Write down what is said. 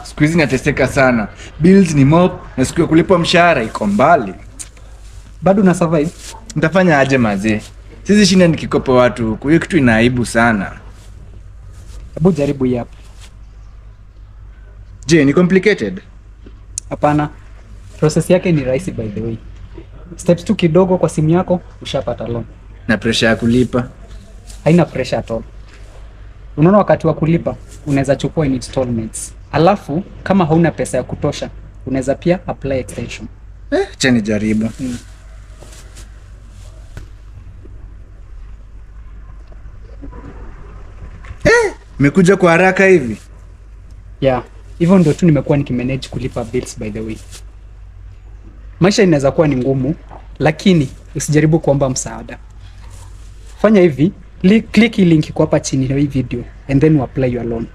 Siku hizi nateseka sana. Bills ni mob na siku ya kulipwa mshahara iko mbali. Bado una survive? Nitafanya aje mazee? Sisi shinda nikikopa watu huku. Hiyo kitu inaibu sana. Hebu jaribu hii hapa. Je, ni complicated? Hapana, process yake ni rahisi by the way. Steps tu kidogo kwa simu yako ushapata loan. Na pressure ya kulipa. Haina pressure at all. Unaona, wakati wa kulipa unaweza chukua in installments, alafu kama hauna pesa ya kutosha unaweza pia apply extension. Acha nijaribu. Imekuja kwa haraka hivi. Yeah, hivyo ndio tu nimekuwa nikimanage kulipa bills by the way. Maisha inaweza kuwa ni ngumu, lakini usijaribu kuomba msaada. Fanya hivi, click hii link iko hapa chini ya hii video and then you apply your loan.